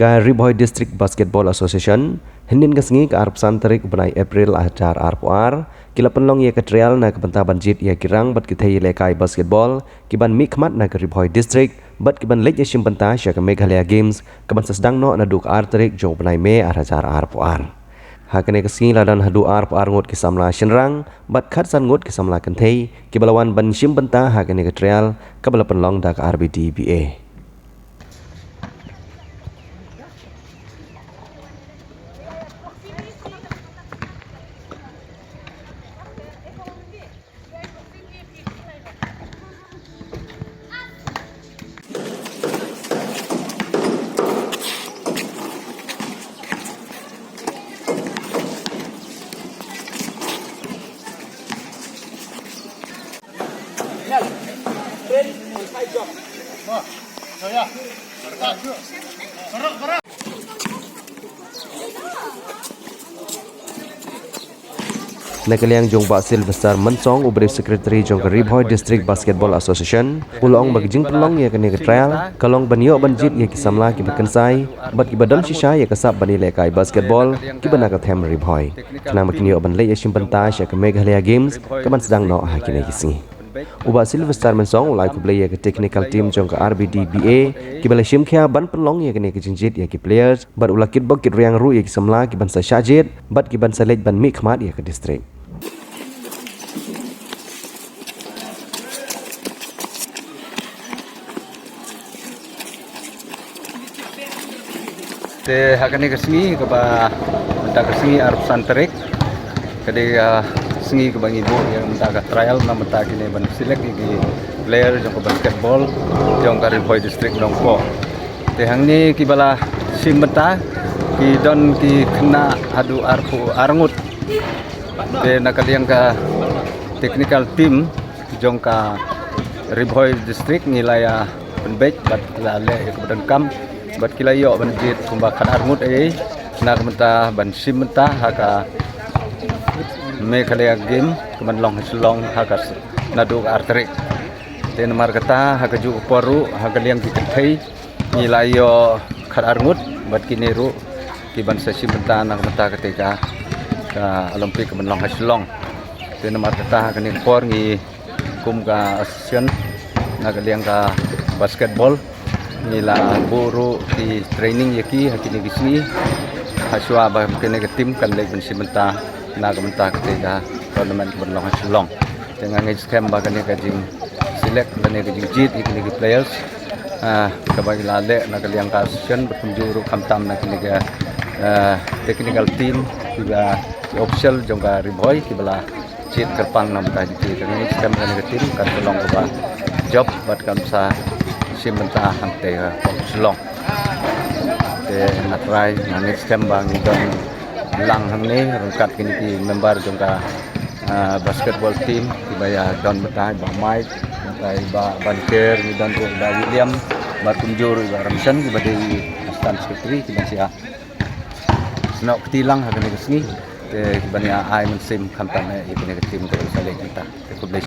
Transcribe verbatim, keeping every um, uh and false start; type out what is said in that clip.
Ka Ri Bhoi District Basketball Association, hynnin ka sngi ka arphew san tarik u bnai April arhajar arphew ar, ki la pynlong ïa ka trial na ka bynta ban jied ïa ki rang bad ki thei ïalehkai basketball, ki ban mihkhmat na ka Ri Bhoi District, bad ki ban leit ïashim bynta sha ka Meghalaya Games, ka ban sa sdang noh naduh ka ar tarik jong u bnai May arhajar arphew ar. Ha kane ka sngi la don haduh arphew ar ngut ki samla shynrang, bad khatsan ngut ki samla kynthei, ki ba la wan ban shim bynta ha kane ka trial, ka ba la pynlong da ka R B D B A. Na ka liang jong Bah Sylvester Mynsong, u briew secretary jong ka Ri Bhoi District Basketball Association, u la ong ba ka jingpynlong ïa kane ka trial ka long ban ïoh ban jied ïa ki samla ki ba kynsai bad ki ba don shisha ïa ka sap ban ïalehkai basketball, ki ba na ka them Ri Bhoi. Khnang ba kin ïoh ban leit ïashim bynta sha ka Meghalaya Games, ka ban sdang noh ha kine ki sngi. U Bah Sylvester Mynsong u la ai khublei ïa ka technical team jong ka R B D B A, ki ba la shim khia ban pynlong ïa kane ka jingjied ïa ki players, bad u la kitbok kitrwiang ruh ïa ki samla ki ban sa shah jied, bad ki ban sa leit ban mihkhmat ïa ka district. Te ha kane ka sngi kaba mynta ka sngi arphew san tarik, ka dei ka sngi kaba ngi buh ïa mynta ka trial na mynta kine ban select ïa ki player jong ka basketball jong ka Ri Bhoi District Nongpoh. Te hangne ki ba la shim bynta ki don ki khynnah haduh arphew ar ngut. Te na ka liang ka technical team jong ka Ri Bhoi District ngi la ïa pynbeit bad la leh ïa ka ba donkam bad ki la ïoh ban jied kumba khatar ngut ei na ka bynta ban shim bynta ha ka Meghalaya Game ka ban long ha Shillong ha ka s-, naduh ka ar tarik. Te namar kata ha kajuh ka por ruh ha ka liang ki kynthei ngi la ïoh khatar ngut bad kine ruh ki ban sa shim bynta na ka bynta kata ka, ka Olympic ka ban long ha Shillong. Te namar kata ha kane ka por ngi kum ka association na ka liang ka basketball ngi la buh ruh ki training ïa ki ha kine ki sngi. Hashwa ba kane ka team kan leit ban shim bynta na ka bynta kata ka tournament ka ban long ha Shillong. Te nga ngeit skhem ba kane ka jingselect, kane ka jingjied ïa kine ki players, ah, kaba ngi la leh na ka liang ka association bad kumjuh ruh khamtam na kine ka, ah, technical team, kiba ki official jong ka Ri Bhoi kiba la jied kyrpang na ka bynta jong ki. Te nga ngeit skhem kane ka team kan sa long kaba jop bad kan sa shim bynta hangtei ha Shillong. Te nga trai, nga ngeit skhem ba ngi don lang hangne ryngkat kine ki member jong ka, ah, basketball team kiba ïa don mynta, i Bah Mike, mynta i Bah Banker, ngi don ruh i Bah William bad kumjuh ruh i Bah Ramsen kiba dei assistant secretary kiba sa ïa snoh kti lang ha kane ka sngi. Te kiba ïa ai mynsiem khamtam ïa kane ka team kaba sa leh mynta. Te khublei.